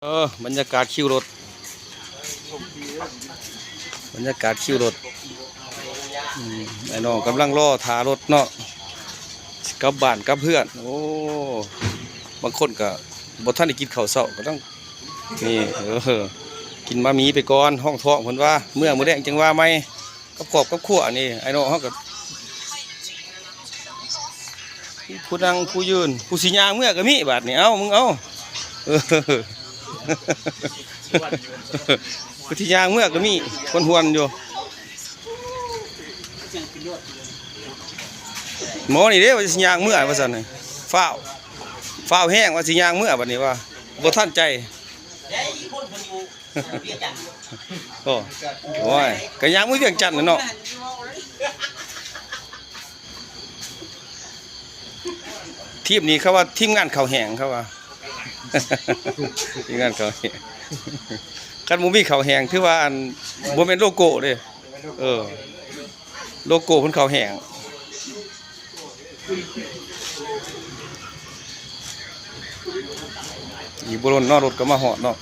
ເອີ ບັນຍາກາດຄິວລົດ ບັນຍາກາດຄິວລົດ ອືມ ອ້າຍນ້ອງກຳລັງລໍຖ້າລົດເນາະ ຊິກັບບ້ານກັບເຮືອນ. ໂອ້ ບາງຄົນກະບໍ່ທັນໄດ້ກິນເຂົ້າເຊົ້າ ກະຕ້ອງ ນີ້ ເອີ ກິນໝາໝີ່ໄປກ່ອນ ຮອງທ້ອງເພິ່ນວ່າ ເມື່ອມື້ແລງຈຶ່ງວ່າໃໝ່. ກັບຄອບກັບຄົວນີ້ ອ້າຍນ້ອງເຮົາກໍ ຜູ້ນັ່ງຜູ້ຢືນ ຜູ້ຊິຍ່າງເມືອກໍມີບາດນີ້. ເອົ້າ ມຶງເອົາ ເອີ ຜູ້ຊິຍ່າງເມືອກໍມີ ຄວນຫວນຢູ່. ໝໍນີ້ເດ້ ວ່າຊິຍ່າງເມືອວ່າຊັ້ນ ຟ້າວ ຟ້າວແຮງວ່າຊິຍ່າງເມືອ ບາດນີ້ວ່າບໍ່ທັນໃຈ. ໂອ້ ໂອ້ຍ ກະຍ່າງເມືອວຽງຈັນແຫຼະເນາະ. ທີມນີ້ເຂົາວ່າທີມງານເຂົ້າແຫ້ງ ເຂົາວ່າ ທີມງານເຂົ້າແຫ້ງ. ຄັນບໍ່ມີເຂົ້າແຫ້ງ ຖືວ່າ ອັນ ບໍ່ແມ່ນໂລໂກ້ເດ້. ເອີ ໂລໂກ້ເພິ່ນເຂົ້າແຫ້ງ. ອີກບໍ່ດົນເນາະ ລົດກໍມາຮອດເນາ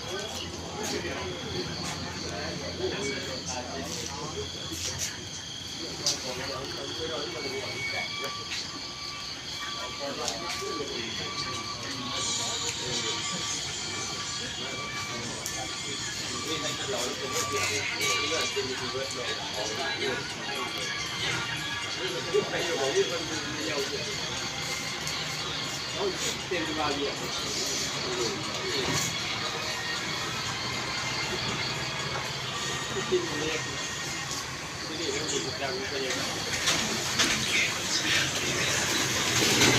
ະ.